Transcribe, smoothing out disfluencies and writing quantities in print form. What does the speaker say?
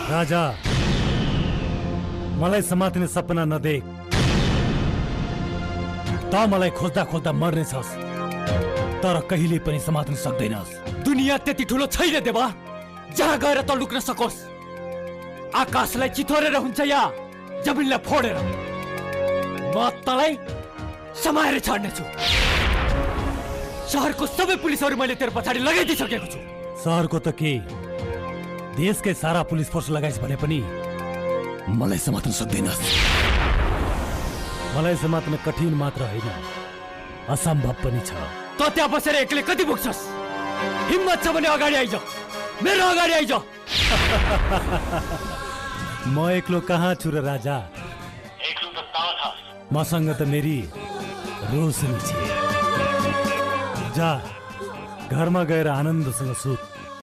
राजा, मलाई समात्ने सपना नदेख। त मलाई खोज्दा खोज्दा मर्नेछस्, तर कहिले पनि समात्न सक्दैनस्। दुनियाँ त्यति ठुलो छैन देवा जहाँ गएर त लुक्न सकोस्। आकाशलाई चिथोरेर हुन्छ या जमिनलाई फोडेर। म तँलाई समाएर छाड्नेछु। शहरको सबै पुलिसहरू मैले तेरो पछाडि लगाइदिइसकेको छु। शहरको त के, देशकै सारा पुलिस फोर्स लगाइस् भने पनि मलाई समात्न सक्दैनस्। मलाई समात्न कठिन मात्र होइन, असम्भव पनि छ। त त्यहाँ बसेर एक्लै कति पुग्छस्? हिम्मत छ भने अगाडि आइज, मेरो अगाडि आइज। म एक्लो कहाँ छु र राजा? एक्लो त छ। मसँग त मेरी रोशनी छ। जा, घरमा गएर आनन्दसँग सुत।